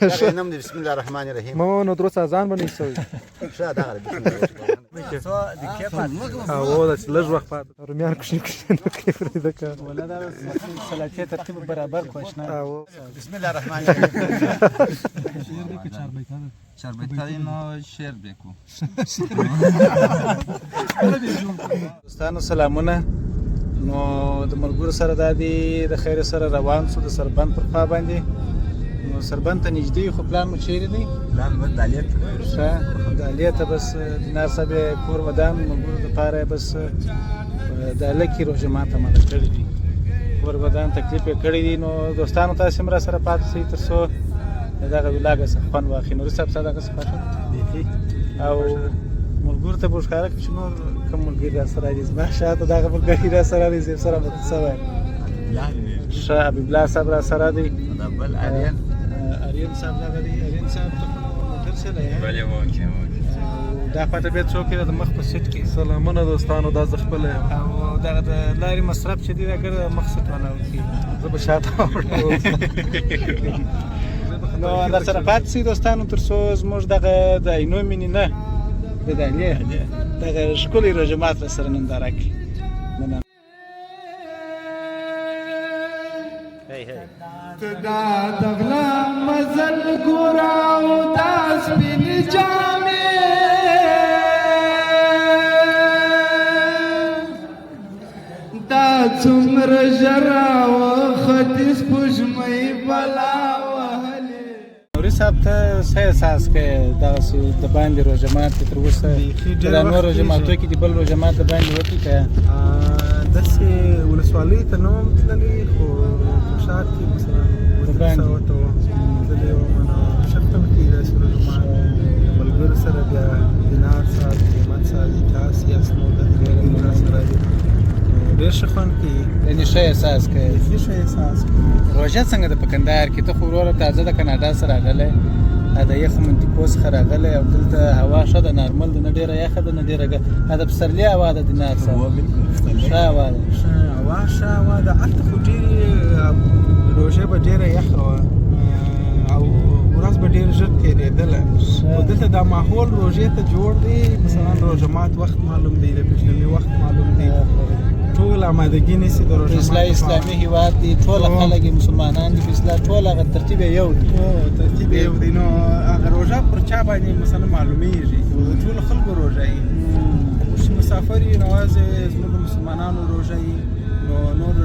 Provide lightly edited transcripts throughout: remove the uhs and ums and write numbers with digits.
دغه نوم دی، بسم الله الرحمن الرحیم. مو نو تر اوسه اذان به نه شوی. ښه، دغه بسم الله. او دا چې لږ وخت پاتې، رومیان کوچني کوچني نه کوي، پرېږده که ولا دا سلاتې ترتیب برابر کو اشنا. او بسم الله الرحمن الرحیم. چربیتای ما شعر بکو. دوستانو سلامونه. نو د ملګرو سره دا دی د خیر سره روان سو د سربند پر خوا باندې. نو سربند ته نږدې، خو پلان مو چیرې دی؟ پلان به دالیت. ښه، دالې ته بس. دینار صاحب یې کور ودان، ملګرو دپاره یې بس داله کې روژه ماته ماته کړې دي، کور ودان، تکلیف یې کړی دی. نو دوستانو، تاسې هم را سره پاتې شئ تر څو د دغه ولاګه څخه خوند واخلي. نوري صاحب، ستا دغه څه خوښه ده؟ او ملګرو ته به ښکاره کړو چې نور کوم ملګري را سره دي. زما شاته دغه ملګري را سره دي. زه سره به څه وایم؟ ښه، حبیب الله صاحب را سره دی. دا بل آریان. آریان صاحب دغه دی. آریان صاحب ته خو موټر چلی؟ بله، okay okay. دا خواته بیا څوک دی د مخ په سیټ کې؟ سلامونه دوستانو، دا زه خپله یم. او دغه د لارې مصرف چې دی، اګر مخ سیټ والا وکړي. زه به شاته وړم. نو را سره پاتې شئ دوستانو، تر څو زموږ دغه د عینو مینې نه د دالې دغه ښکلی روژه مات را سره ننداره کړي. مننه. دا دغلا مزل ګورا او دا سپین جامې، دا څومره ژر وختي سپوږمۍ بلا وهلې. نوري صاحب، ته څه احساس کوې دغسې د باندې روژه مات تر اوسه؟ بیخي ډېر دا نور وخت روژه کېږي. ماتو کې دې بل روژه مات د باندې وکړي که؟ داسې ولسوالۍ ته نه وم تللی، خو په ښار کې مثلا د باندې. ته تللی وم. نو ښه خوند کوي داسې روژه مات د ملګرو سره. بیا دینار صاحب، نعمت صاحب، تاسې یاست، نو د ملګرو را سره دي، نو ډېر ښه خوند کوي. یعنې ښه احساس کوې؟ بیخي ښه احساس کوي. روژه څنګه ده په کندهار کې؟ ته خو وروره تازه د کاناډا څخه راغلی، د یخو منطقو څخه راغلی، او دلته هوا ښه ده، نارمل ده، نه ډېره یخه ده نه ډېره د پسرلي هوا ده. دینار صاحب، ښه هوا ده؟ ښه هوا، ښه هوا ده. هلته خو ډېرې روژه به ډېره یخه وه او ورځ به ډېر ژر تېرېدله، خو دلته دا ماحول روژې ته جوړ دی. مثلا روژه مات وخت معلوم دی، د پیشلمي وخت معلوم دی، ټول آمادګي نیسي د روژه مات اصلاح لپاره. اسلامي هیواد دی، ټول خلک یې مسلمانان دي، په اصلاح ټول هغه ترتیب یې یو دی. هو، ترتیب یې یو دی. نو هغه روژه پر چا باندې مثلا معلومیږي، د ټولو خلکو روژه یي. اوس چې مسافر یې، نو یوازې زموږ د مسلمانانو روژه یي، نو نور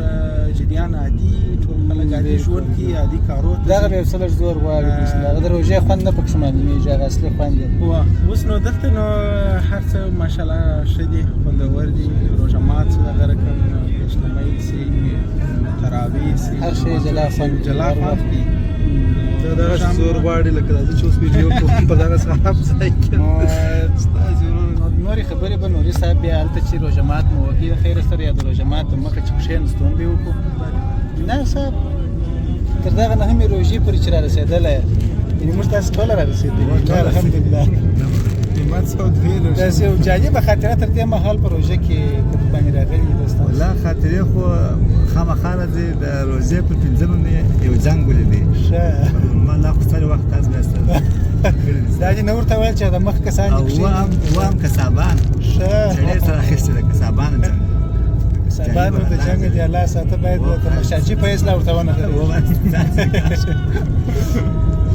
جریان عادي، ټول خلک عادي ژوند کوي، عادي کارو ته دغه ځي. به یو څه لږ زور غواړي، په اصطلاح هغه د روژې خوند نه پکښې معلومیږي، هغه اصلي خوند دی. هو، اوس نو دلته نو هر څه ماشاءالله ښه دي، خوندور دي. روژه مات سي، دغه رقم پیشلمۍ سي، تراویح سي، هر شی جلا خوند جلا هر خوند وخت. دي. دا دغه زور غواړي، لکه دا چې اوس ویډیو کوم په دغه خراب ځای کې. نو نو نورې خبرې به نوري صاحب بیا هلته چې روژه مات مو وکړي د خیر سره، یا د روژه مات د مخه چې کښېنستو هم به یې وکړو. نه صاحب، تر دغه نهمې روژې پورې چې را رسېدلی، یعنې موږ تاسې ټوله را رسېدلي، الحمدلله. نعمت صاحب دوې روژې. داسې یو جالبه خاطره تر دې مهال په روژه کې که باندې راغلي وي دوستان. والله خاطرې خو خامخا راځي. د روژې پر پنځمه مې یو جنګ ولیدی. ښه. ما لا خو سر وخت تاسو بیا سره دا دې نه ورته ویل چې د مخ کسان دې او کښېني؟ وام کسابان. ښه. چړې سره اخیستې ده کسابانو جنګ. کسابانو د جنګ دی الله ساته، باید د تماشاچي په حیث لا ورته ونه درېږي.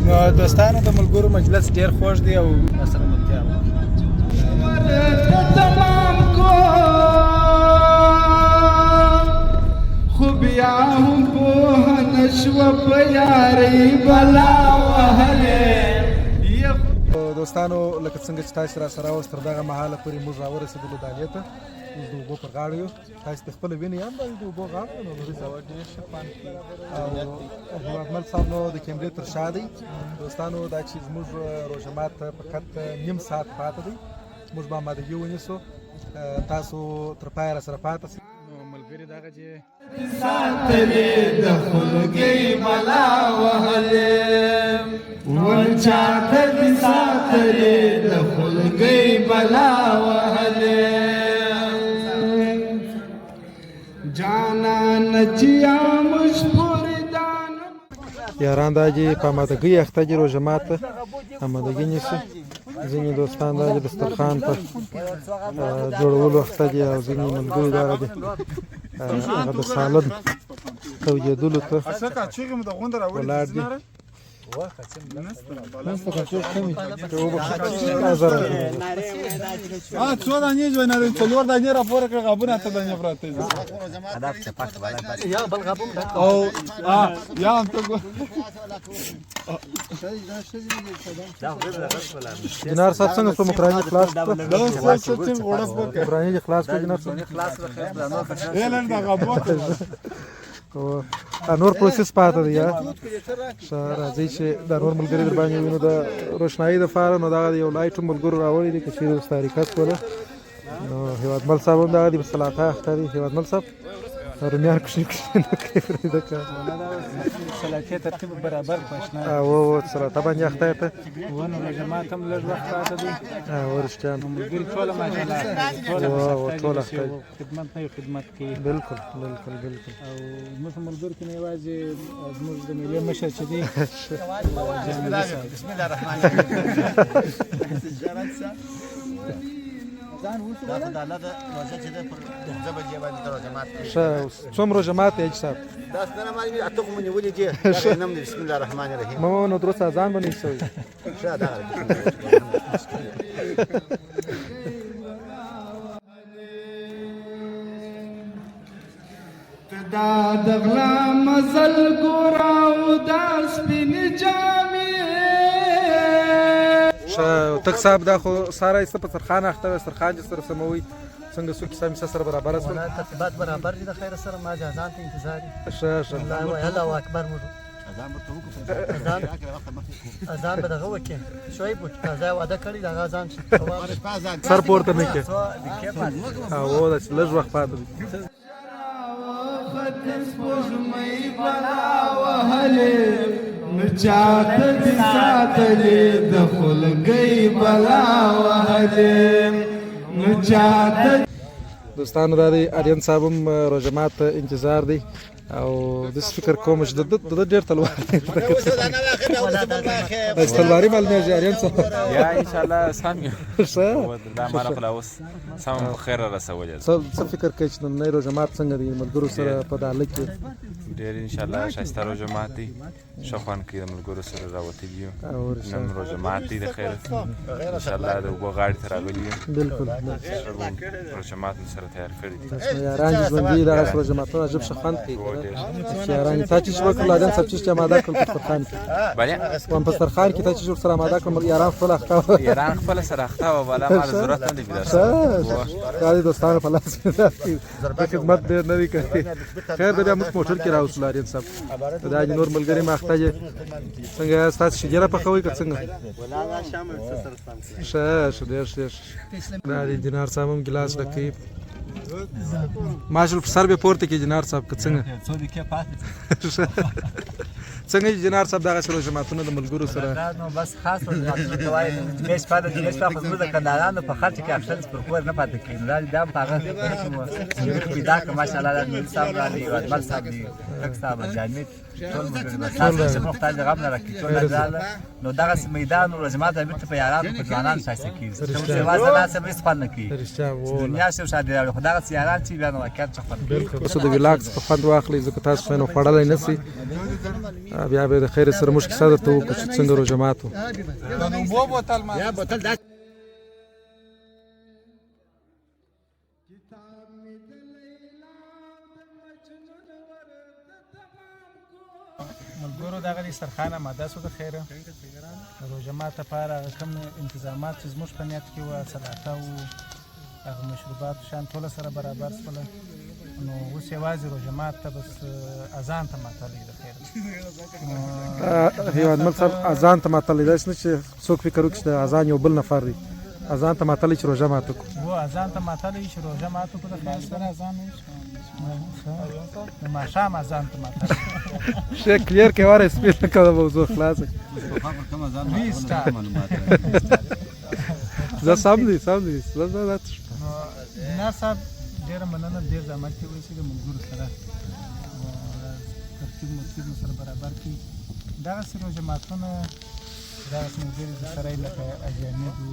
نو دوستانو، د ملګرو مجلس ډېر خوږ دی او سره ملتیا وکړي. تمام کو، خو بیا هم پوه نشو په یارۍ بلا وهلې. دوستانو، لکه څنګه چې تاسو را سره اوس تر دغه مهاله پورې موږ راورسېدلو دالې ته. اوس د اوبو پر غاړه یو. تاسو د خپله وینئ هم د اوبو غاړه ده. نو نوري صاحب ډېر ښه خوند کوي. او هیوادمل صاحب نو د کیمرې تر شا دی. دوستانو، دا چې زموږ روژه مات ته فقط نیم ساعت پاته دی، موږ به آمادګي ونیسو. تاسو تر پایه را سره پاته سئ. نو ملګري دغه چې ساتلې د خلګۍ بلا وهلې، ول چاته دي ساتلې د خلګۍ بلا وهلې. جانان چې مشپور دان. یاران دا دي په آمادګۍ اخته دي، روژه ماته آمادګي نیسي. ځینې دوستان دا دي دسترخوان په جوړولو اخته دي، او ځینې ملګري دغه دي هغه د سالن تودېدلو ته ولاړ دي. څو دانې ژوند لري؟ څلور دانې راپورې کړه، غابونه اته دانې پراته دي. او یا هم ته دینار صاحب څنګه څو مکراني خلاص کړه؟ دا څه چې غوړپ وکړه. مکراني دې خلاص کړه دینار صاحب. لنډ دا غابو نور پروسس پاته دی. ښه، راځئ چې دا نور ملګري در باندې وینو د روښنایي دپاره. نو دغه یو لایټ هم ملګرو راوړی دی، که چېرې اوس تاریکه سوله. نو هېوادمل صاحب هم دغه دی په سلاطه اخته دی. هېوادمل صاحب رومیان کوچني کوچني نه کوي، پرېږده که سلاطې ترتیب برابر پښنه. او سلاطه باندې اخته یې ته. ونه روژه مات هم لږ وخت پاته دی. او رښتیا نو ملګري ټوله ماشاءالله ټول اخته دي. خدمت نه یو خدمت کوي. بالکل بالکل بالکل. او زموږ په ملګرو کې نه یوازې زموږ د مېلې مشر چې دی، بسم الله الرحمن الرحیم. دا خو د الله د روژه چې ده پر 5 بجې باندې د روژه مات کوي. ښه، څومره روژه مات دی حاجي صاحب؟ دا ستنه معلومي اته خو مو نیولي دي. دغه نوم دی بسم الله الرحمن الرحیم. مو نو درست اذان به نه شوی. ښه، دغه دا د غلا مزل ګورا او دا سپین جامې. ښه تک صاحب، دا خو ساره ایسته په سرخان اخته وه، سرخان چې سره سموي څنګه څو کیسه میسه سره برابره سول؟ ترتیبات برابر دي د خیر سره، ما اذان ته انتظار یم. ښه ښه. الله وایي الله اکبر. موږ اذان به دغه وکړي، شعیب وکړي، تازه وعده کړې دغه اذان شي. سر پورته نه کړي. او داسې لږ وخت پاتې دی. سپوږمۍ بلا وهلې، نو چاته دې ساتلې د خولګۍ بلا وهلې، نو چاته. دوستانو دا دی آرین صاحب هم روژه مات ته انتظار دی، او داسې فکر کوم چې د ده ډېر تلوار دی. داسې تلواري معلومېږي آرین صاحب. یا ان شاء الله سم یو. ښه، دا مالا خو لا اوس سم په خیر رسولې. څه فکر کوي چې نننی روژه مات څنګه دی ملګرو سره په داله کې؟ ډېر ان شاء الله ښایسته روژه مات دی، ښه خوند کوي، د ملګرو سره راوتلي یو. نن روژه مات دی د خیر ان شاء الله، د اوبو غاړې ته راغلي یو. بالکل، روژه مات مو سره تیار کړی دی. یاران چې ژوندي دغسې روژه ماتونه عجب ښه خوند کوي. یاران تا چې وکړل آرین صاحب، چې آماده کړل په دسترخوان کې؟ بله وم په دسترخوان کې تا چې ورسره آماده کړل، یاران خپل اخته وه. یاران خپل سره اخته وه، والا ما ضرورت نه دی پیدا ښه، دا دي دوستانو په لاس کې د خدمت ډېر نه دی کړی. خیر دی، بیا موږ موټر کې راوستلو. آرین صاحب دا دي نور ملګري ما اخته دي. څنګه ستاسو شیدې راپخوئ که څنګه؟ ښه ښه، ډېر ښه. دا دی دینار صاحب هم ګیلاس ډکوي. ماشل په سر به پورته کې دینار صاحب که څنګه؟ څنګه دینار صاحب دغسې روژه ماتونه د ملګرو سره؟ نو بس خاص روژه ماتونه ته وایي جمعې شپه ده. جمعې شپه خو زموږ د کندهارانو په خرچ کې اکثر پر کور نه پاتې کېږي. دا بیا هم په هغه چې مو پیدا کړه ماشاءالله، دا نوري صاحب راغلی، هېوادمل صاحب دی، تک صاحب، جامد، ټول ملګري بس تاسو چې موږ خدای دې غم نه راکړي ټول راغله. نو دغسې میدان روژه مات بېرته په یارانو په ځوانانو ښایسته کېږي. چې یوازې ناست یم هېڅ خوند نه کوي، دنیا شو ښادي راوړي، خو دغسې یاران چې بیا نو واقعیت څه خوند کوي. بالکل، تاسو د ویلاګ څخه خوند واخلئ، ځکه تاسو خو یې نو خوړلی نه شئ. بیا به د خیر سره موږ کیسه درته وکړو چې څنګه روژه مات وو. ملګرو دغه دسترخوان آماده سو د خیره د روژه مات لپاره. هغه کوم انتظامات چې زموږ په نیت کې وه، سلاطه و هغه مشروبات شان ټوله سره برابر سوله. نو اوس یوازې روژه مات ته بس اذان ته معطل یو د خیره. هېوادمل صاحب اذان ته معطل دی، داسې نه چې څوک فکر وکړي چې د اذان یو بل نفر دی. اذان ته معطل چې روژه ماته کړو. و اذان ته معطل چې روژه ماته کړو د خیر سره اذان د ماښام اذان ته معطل. ښه کلیر کې واره سپین کړه، موضوع خلاصه. زه سم دی، سم دی. زه زه نو دینار صاحب ډېره مننه، ډېر زحمت یې وایسي د ملګرو سره ترتیب مرتیب مو سره برابر کړي. دغسې روژه ماتونه، دغسې ملګري د سره لکه حاجي حمید و،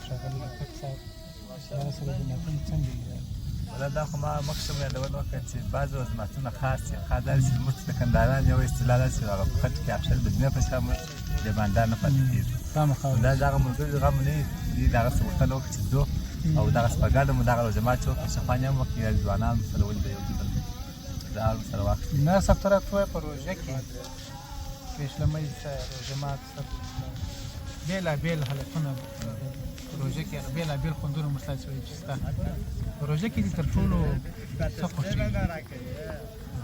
ښاغلی اپک صاحب، دغسې روژه ماتونه څنګه دي؟ ولا دا خو ما مخکې هم یادونه وکړه چې بعضې روزماتونه خاص دي، خاص دا چې موږ د کندهاران یو اصطلاح ده چې هغه په خټ کې اکثر د جمعې په شپه موږ د بانډار نه پاتې کېږي. خامخا. دا دغه ملګري غم نه دي، دغه څه غوښتنه وکړه چې ځو او دغه په ګډه مو دغه روژه مات چې وکړه، شپه یې هم وکړه، ځوانان مو سره ولیده، یو بل دا سره واخیست. نه صاحب، ته راته ووایه په روژه کې پېشلمۍ څه، روژه مات څه، بېلابېل حالتونه روژه کې، هغه بېلابېل خوندونه موږ تاسې وایو چې شته په روژه کې دې تر ټولو څه خوښېږي؟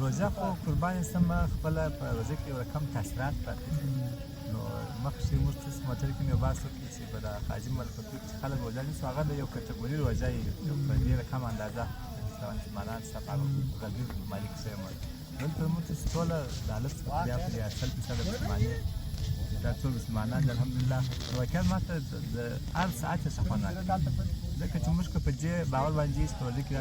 روژه خو قربان یې سم، خپله په روژه کې یو رقم تاثیرات پراته دي. نو مخکې موږ څه موټر کې مې یو بحث وکړ چې په دغه قاضي ملکتو کې چې خلک روژه نیسي، هغه د یو کټګوري روژه یې یو په ډېره کمه اندازه مسلمانان شته، په هغه غربي ممالک کښې هم. دلته موږ چې ټوله د الف څخه بیا پرې 100% مسلمانې، دا ټول مسلمانان دي الحمدلله. واقعا ما ته د هر ساعت څخه خوند راکوي، ځکه چې موږ که په دې باور باندې چې په روژه کې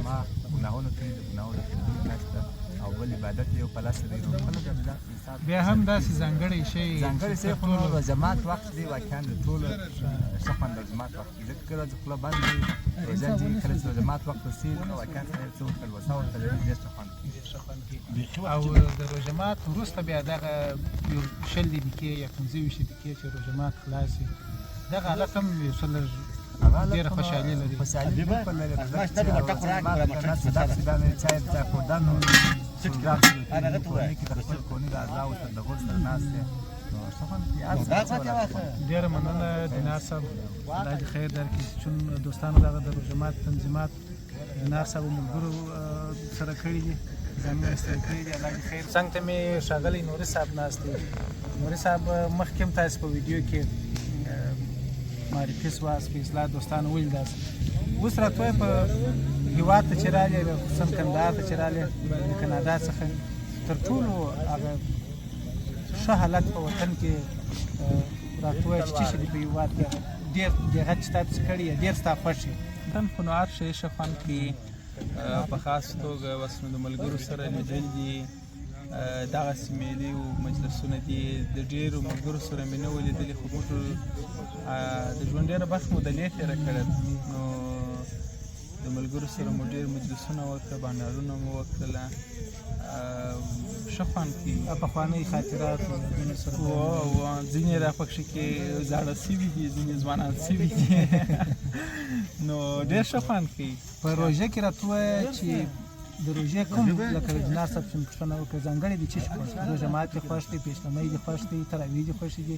ما ګناهونه کړي دي، ګناهونه کړي نشته او بل عبادت یو په لاس دی، نو خپله د انسان بیا هم داسې ځانګړی شی ځانګړی شی خو نو د جماعت وخت دی، واقعا د ټولو ښه خوند د جماعت وخت دی، ځکه کله چې خوله بند وي روژه دي، کله چې د جماعت وخت ورسېږي نو واقعا سړی څه ورته لوسه ورته لري، ډېر ښه خوند کوي. ډېر ښه خوند کوي. او د روژه مات وروسته بیا دغه یو 20 دقیقې یا 25 دقیقې چې روژه مات خلاص شي، دغه حالت هم یو څه لږ ډېره خوشحالي لري. خوشحالي بالکل لري، چې چای خوردن کورنۍ کې د خپل کورنۍ د اعضاو سره د غړو سره ناست دی، نو ښه خوند کوي. ډېره مننه دینار صاحب، الله دې خیر درکړي. چون دوستانو دغه د روژه مات تنظیمات دینار صاحب ملګرو سره کړي دي، ځانونه یې ستړي کړي دي، الله دې خیر. څنګ ته مې ښاغلی نوري صاحب ناست دی. نوري صاحب مخکې هم تاسې په ویډیو کې معرفي سواست، په اصلاح دوستانو ولیداست. اوس راته ووایه په هېواد ته چې رالې، خصوصا کندهار ته چې رالې د کاناډا څخه، تر ټولو هغه ښه حالت په وطن کې راته ووایه چې څه شی دي په هېواد کې هغه ډېر دغه چې تا پسې کړی یا ډېر ستا خوښ وي؟ وطن خو نو هر شی ښه خوند کوي، په خاص توګه بس نو د ملګرو سره لیدل دي، دغسې مېلې او مجلسونه دي، د ډېرو ملګرو سره مې نه وو لیدلي، خو موږ د ژوند ډېره برخه مو دلې تېره کړې، نو د ملګرو سره مو ډېر مجلسونه وکړه، بانډارونه مو وکړله، ښه خوند کوي. پخوانۍ خاطرات سره ځینې را پکښې کې زاړه سوي دي، ځینې ځوانان سوي دي، نو ډېر ښه خوند کوي. په روژه کې راته ووایه چې د روژې کوم لکه د دینار صاحب چې مې پوښتنه وکړه، ځانګړی دې څه شي خوښ دی؟ روژه مات دې خوښ دی، پېشلمۍ دې خوښ دی، تراویح دې خوښې دي؟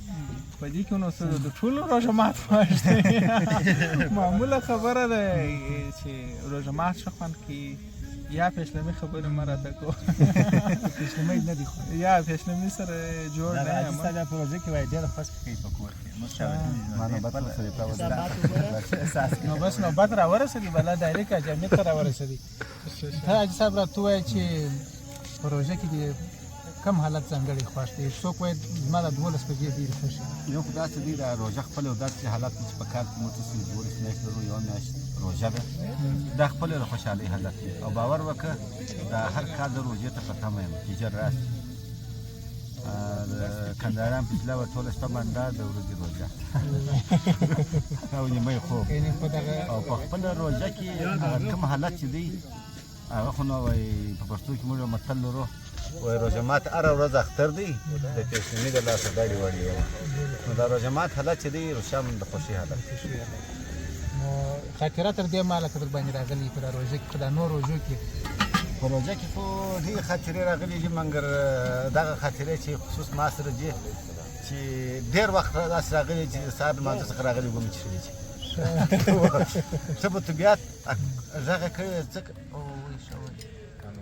په دې کې نو څه د ټولو روژه مات خوښ دی، معموله خبره ده چې روژه مات ښه خوند کوي. یا پېشلمي خبرې مه راته کوه، پېشلمۍ نه دي خوښ، یا پېشلمي سره جوړ نه یم. حاجي صاحب په روژه کې وایي ډېره خوښ کوي په کور کې، موږ نو بس نوبت را ورسېدی، بلا ډایرکټ حاجي حمید ته را ورسېدی. ته حاجي صاحب راته ووایه چې په روژه کې دې کوم حالت ځانګړی خوښ دی؟ څوک وایي زما د 12 بجې ډېرې خوښې دي. یو خو داسې دی، دا روژه خپل یو داسې حالت دی چې په کال کې موږ څه 12 میاشتې لرو، یوه میاشت روژه ده، دا خپل د خوشحالۍ حالت دی. او باور وکړه دا هر کال د روژې ته په تمه یم چې ژر راشي. د کندهاران په اصطلاح ټوله شپه بنډار، د ورځې روژه او نیمه خوب. او په خپله روژه کې هغه کوم حالت چې دی هغه خو نو وایي په پښتو کې موږ یو متل لرو، وایي روژه مات هره ورځ اختر دی، د پېشلمي د لاسه دړې وړې وي. نو دا روژه مات حالت چې دی روښان د خوښۍ حالت. نو خاطره تر دې مهاله که در باندې راغلي په دا روژه کې، په دا نور روژو کې؟ په روژه کې خو ډېرې خاطرې راغلي دي، مګر دغه خاطرې چې خصوص ما سره دي چې ډېر وخت داسې راغلي چې سهار لمانځه څخه راغلي وم چې ښه په طبیعت غږ کړی، ځکه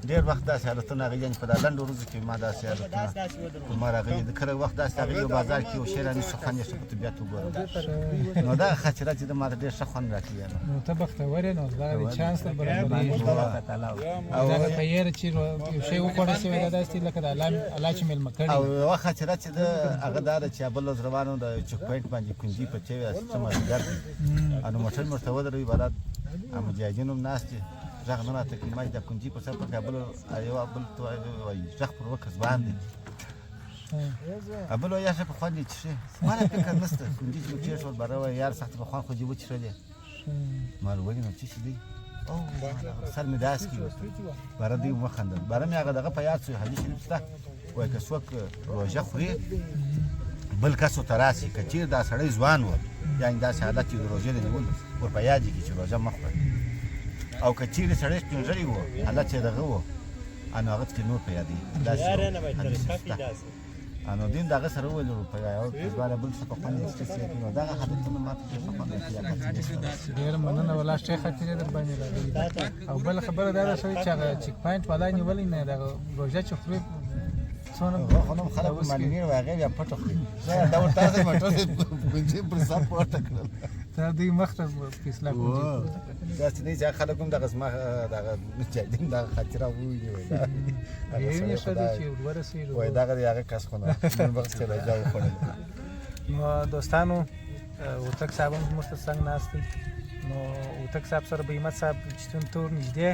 ډېر وخت داسې حالتونه راغلي، یعنې په دا لنډو ورځو کې ما داسې حالتونه په ما راغلي دي. کله وخت داسې راغلي یو بازار کې یو شی رانیسو، خوند یې ښه په طبیعت وګورم، نو دغه خاطره چې ده ما ته ډېر ښه خوند راکوي. نو ته بختور یې، نو دا دې چانس در برابرېږي. دغه په یېره چې یو شی وخوړل شي، دا داسې لکه د الله چې مېلمه کړی. او یوه خاطره چې ده هغه دا ده چې بل ورځ روان وم، د چک پوینټ باندې کونجي په چوي څه مازدیګر دی، نو موټر مې ورته ودروي، بلا مجاهدین هم ناست دي، غږ نه راته کوي، ما چې دا کونجي په سر پر کابل یو بل ته وایي غږ پر وکړه، ځوان دی، بل وایي ښه په خوند یې چښې. ما نه فکر نشته، کنجي چې مو کېښود، باره وایي یار سخت په خوند خو دې وچښلې. ما ویل ولې نو څه شي دی؟ سر مې داسې کړي ورته. باره دوی وخندل. باره مې هغه دغه په یاد شو، حدیث شریف شته وایي که څوک روژه خوري بل کس ورته راشي، که چېرې دا سړی ځوان و، یعنې داسې حالت چې د روژې د نیولو ور په یاد کړي چې روژه مه خوره، او که چېرې سړی سپین ږیری و، حالت یې دغه و، نو هغه څه نور په یادوي. داسې حدیث شته. نو دین دغه سره وویل په یو ځوان بل څه په خوند یې څه نو دغه حالتونه ماته ډېر ښه خوند راکوي. ډېره مننه ولا، ښې خاطرې در باندې راغلي. او بله خبره دا ده چې هغه چیک پاینټ والا نیولی نه، دغه روژه چې خوري څونه خو نو خلک معلومېږي، هغې بیا پټه خوري. دا ورته هسې موټر ګونجې پر سر پورته کړل، ته دوی مخ ته فیصله کوي. داسې نه چې خلک هم دغه زما دغه مجاهدین دغه خاطره وویني، وایي یې ښه دی چې ورسېږو، وایي دغه دی هغه کس خو نه نن وخت چې روژه وخوړله. نو دوستانو، هوتک صاحب هم زموږ تر څنګ ناست دی. نو هوتک صاحب سره به همت صاحب چې تور نږدې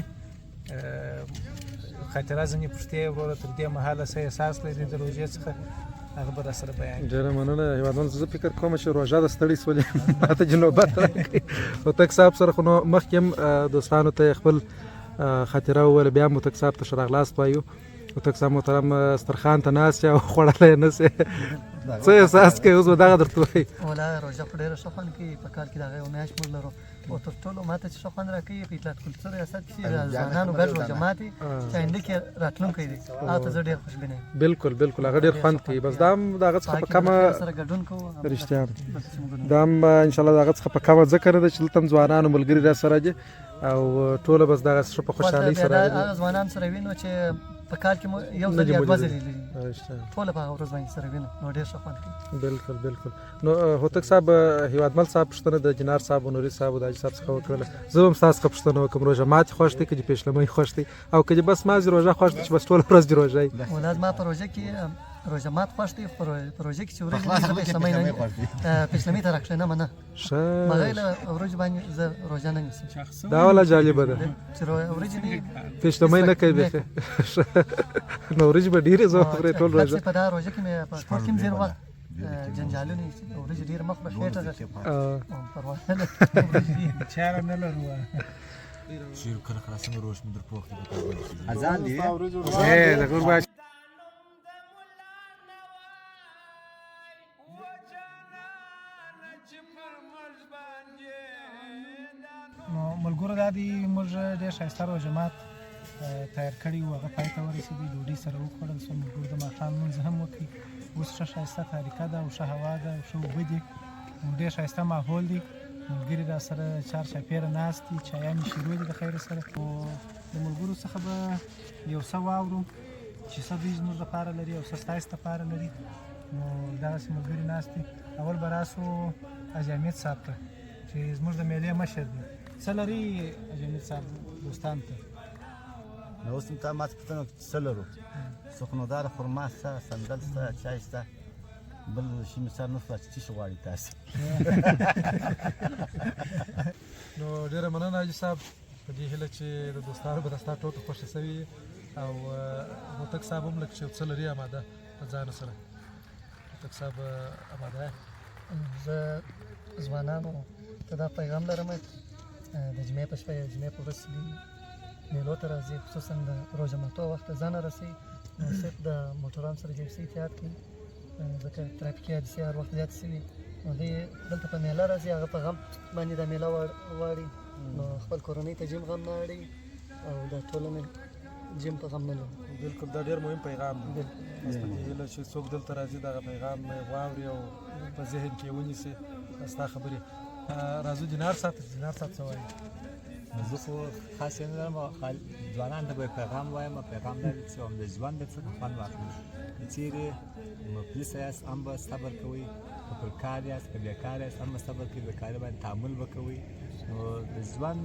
خاطره ځینې پوښتې، وروره تر دې مهاله څه احساس لري د روژې څخه، هغه به راسره بیان کړي. ډېره مننه هېوادوال. زه فکر کوم چې روژه د ستړي سولې، ماته چې نوبت راکړي. هوتک صاحب سره خو نو مخکې هم دوستانو ته خپل خاطره وویله، بیا هم هوتک صاحب ته ښه راغلاست وایو. هوتک صاحب محترم، سترخوان ته ناست یې او خوړلی نه شې، څه احساس کوې اوس به دغه درته وایي؟ ولا روژه خو ډېره ښه خوند کوي، په کال کې دغه یو میاشت موږ لرو، او تر ټولو ماته چې ښه خوند راکوي په اطلاعات کلتور ریاست کې د ځوانانو ګډ روژه ماتي چې آینده کې راتلونکی دی، هغه ته زه ډېر خوشبینه یم. بالکل بالکل، هغه ډېر خوند کوي. بس دا هم د هغه څخه په کمه سره ګډون کوو. رښتیا دا هم انشاءالله د هغه څخه په کمه ځکه نه ده چې دلته هم ځوانانو ملګري را سره دي او ټوله بس دغه ښه په خوشحالۍ سره هغه ځوانان سره وینو چې په کال کې مو یو ځل یا دوه ځلې لیدلي، ټوله په هغه ورځ باندې سره وینو، نو ډېر ښه خوند کوي. بالکل بالکل. نو هوتک صاحب، هیوادمل صاحب پوښتنه د جنار صاحب، نوري صاحب او د حاجي صاحب څخه وکړله، زه هم ستاسو څخه پوښتنه وکړم، روژه ماتې خوښ دی که دې پیشلمۍ خوښ دی، او که دې بس مازې روژه خوښ دی چې بس ټوله ورځ دې روژه وي؟ ولا زما په روژه کې روژه مات خوښ دی، خو په روژه کې چې ورځې پیشلمۍ نه پیشلمۍ ته راکښېنم نه، بغیر له ورځې باندې زه روژه نه نیسم. دا ولا جالبه ده چې ورځې نه پیشلمۍ نه کوي بیخي. نو ورځې به ډېرې زه خورې ټول روژه. په دا روژه کې مې په کور کې هم ځینې وخت جنجالونه ورځې ډېر مخ به خېټه ده، پروا نه لري، چاره نه لرو. شیر کله خلاصوم روش مې در پوخ دی. اذان دی. د غربا نو ملګرو، دا دی موږ ډېر ښایسته روژه مات تیار کړی و، هغه پای ته ورسېدی، ډوډۍ سره وخوړل شوه، ملګرو د ماښام لمونځ هم وکړي. اوس ښه ښایسته طریقه ده او ښه هوا ده او ښه اوبه دي، ډېر ښایسته ماحول دی. ملګري را سره چار چاپېره ناست دي، چایانې شروع دي د خیره سره. خو د ملګرو څخه به یو څه واورو چې څه دوی زموږ لپاره لري او څه ستاسو لپاره لري. نو دغسې ملګري ناست دي. اول به راسو حاجي حمید صاحب ته چې زموږ د میلې مشر دی. څه لري حاجي حمید صاحب دوستان ته؟ نو اوس ته ما څه پوښتنه وکړه چې څه لرو؟ څه خو نو دا خرما شته، صندل شته، چای شته، بل شي مې سر نه شو چې څه شي غواړي تاسې. نو ډېره مننه حاجي صاحب، په دې هیله چې د دوستانو به د ستا ټوکه خوښه شوې. او هوتک صاحب هم لږ چې څه لري اماده په ځان سره. هوتک صاحب اماده؟ زه ځوانانو ته دا پیغام لرم، د جمعې په شپه یا جمعې په ورځ میلو ته راځي، خصوصا د روژه ماتو وخت ته ځان رسوي، نو صرف د موټران سره جیب احتیاط کوي، ځکه ترافیکي حادثې هر وخت زیاتې شوي. نو دوی دلته په میله راځي، هغه په غم باندې دا میله واړي، نو خپل کورنۍ ته جیم غم نه اړي او د ټولنې جیم په غم نه لري. بالکل، دا ډېر مهم پیغام دی. بس په دې هیله چې څوک دلته راځي دغه پیغام واوري او په ذهن کې ونیسي ستا خبرې. راځو دینار صاحب ته، دینار صاحب څه وایي؟ زه خو خاص نه لرم، ځوانان ته به پیغام وایم. پیغام دا دی چې هم د ژوند څخه خوند واخلئ، که چیرې مفلس یاست هم به صبر کوئ، که پر کار یاست که بېکار یاست هم به صبر کوئ، بېکاري باندې تحمل به کوئ. نو د ژوند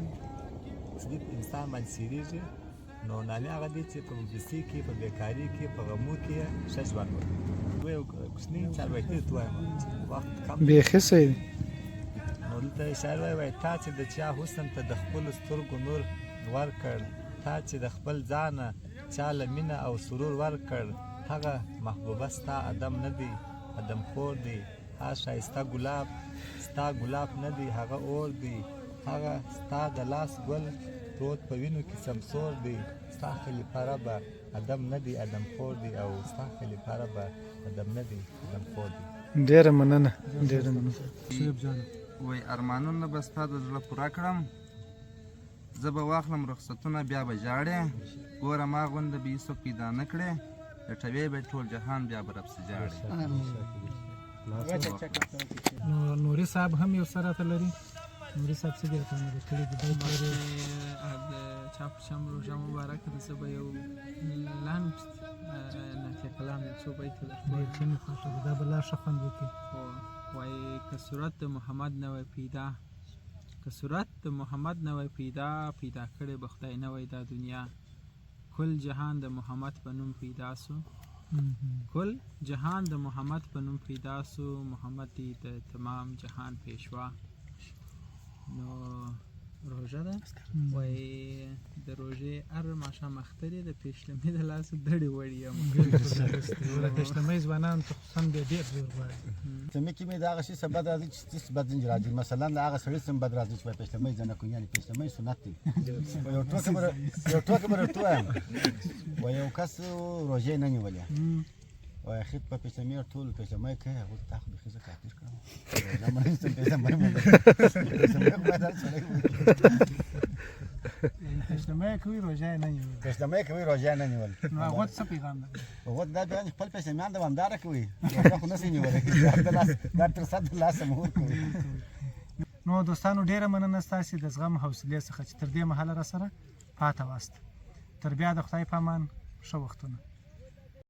چې انسان باندې څېرېږي، نو نامې هغه دی چې په مفلسۍ کې، په بېکاري کې، په غمو کې ښه ژوند وکړي. یو کوچنی چاربیتي درته وایم چې وخت کم بیخي صحیح. نو دلته شاعر وایي، وایي تا چې د چا حسن ته د خپلو سترګو نور ورکړ، تا چې د خپل ځانه چا له مینه او سرور ورکړ، هغه محبوبه ستا ادم نه دی ادم خور دی، ها ښایسته ګلاب ستا ګلاب نه دی هغه اور دی، هغه ستا د لاس ګل پروت په وینو کې سمسور دی، ستا خلیفه ربه ادم نه دی ادم خور دی، او ستا خلیفه ربه ادم نه دی ادم خور دی. ډیره مننه، ډیره مننه. شعیب جان. وای ارمانونه به ستا د زړه پوره کړم، زه به واخلم رخصتونه بیا به ژاړې، ګوره ما غونده به هېڅوک پیدا نه کړې، لټوې به ټول جهان بیا به راپسې ژاړې. نو نوري صاحب هم یو څه راته لري. نوري صاحب څه دي راته آماده کړي دي؟ بیت لري؟ د چا په شم روژه مبارک ده، زه به یو لنډ نعتیه کلام یو څو بیته درته ډېر ښه مې خوښه ده، دا به لا ښه خوند وکړي. وایي که صورت د محمد نه وای پیدا، که صورت د محمد نه وای پیدا، پیدا کړې به خدای نه وای دا دنیا، کل جهان د محمد په نوم پیدا سو، کل جهان د محمد په نوم پیدا سو، محمد دی د تمام جهان پیشوا. نو روژه ده، وایي د روژې هر ماښام اختر یې د پیشلمي د لاسه دړې وړي یم. د پیشلمۍ ځوانانو ته خصوصا بیا ډېر زور غواړي. پیشلمي کې مې د هغه شي څه بد راځي چې څه بد ځینې راځي، مثلا له هغه سړي څه بد راځي چې وایي پیشلمۍ زه نه کوم، یعنې پیشلمۍ سنت دی. یو ټوکه به درته ووایم، وایي یو کس روژې نه نیولې، وایي اخر په پیشلمي ټول پیشلمۍ کوي، هغه تا خو بیخي زه کافر کړم، روژه مې نه نیسم، پیشلمۍ مې نه نیسم، پیشلمۍ خو باید هر سړی وکړي. پیشلمۍ کوي روژه یې نه نیولې، پیشلمۍ کوي روژه یې نه نیول. نو هغه څه پیغام لري؟ هغه دا بیان خپل پیشلمیان دوامداره کوي، روژه خو نه شي نیولی، دا تر سد د لاسه مو ورکوي. نو دوستانو ډېره مننه ستاسې د زغم حوصلې څخه چې تر دې مهاله را سره پاته واست. تر بیا د خدای په امان، ښه وختونه.